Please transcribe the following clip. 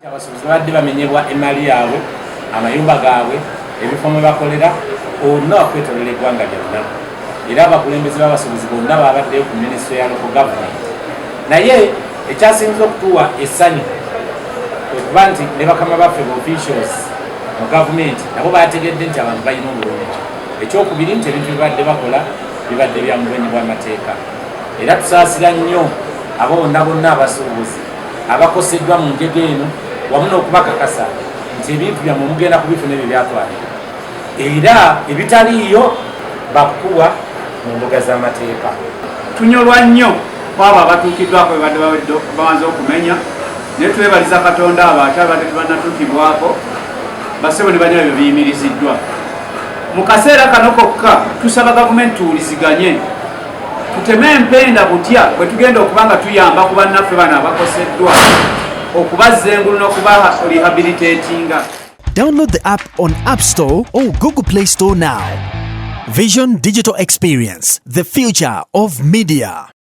Abasuubuzi babadde bamenyebwa emmali yaabwe, amayumba gaabwe, ebifo mwe bakolera onna okwetolola eggwanga lyonna, era abakulembeze b'abasuubuzi bonna babaddeyo ku minisitule ya local government. Naye ekyasinza okutuwa essanyu okuba nti ne bakama baffe ba officials mu gavumenti nabo bategedde nti abantu balina obulumi. Ekyokubiri nti ebintu bibadde bakola bibadde bya mubenyi bw'amateeka, era tusaasira nnyo abo bonna bonna abasuubuzi abakoseddwa mu njega eno, wamu n'okubakakasa nti ebintu byammwe mugenda kubifuna ebyo byatwalibwa, era ebitaliiyo bakukubwa mu mbuga z'amateeka. Tunyolwa nnyo kwabo abatuukiddwako bebadde babanza okumenya, naye twebaliza Katonda abo ate abadde tebannatuukibwako. Basebo ne banyala, byo biyimiriziddwa mu kaseera kano kokka. Tusaba gavumenti tuwuliziganye, tuteme empenda butya bwe tugenda okuba nga tuyamba ku bannaffe bano abakoseddwa, okubazza engulu n'okuba rehabilitatinga. Download the app on App Store or Google Play Store now. Vision Digital Experience, the future of media.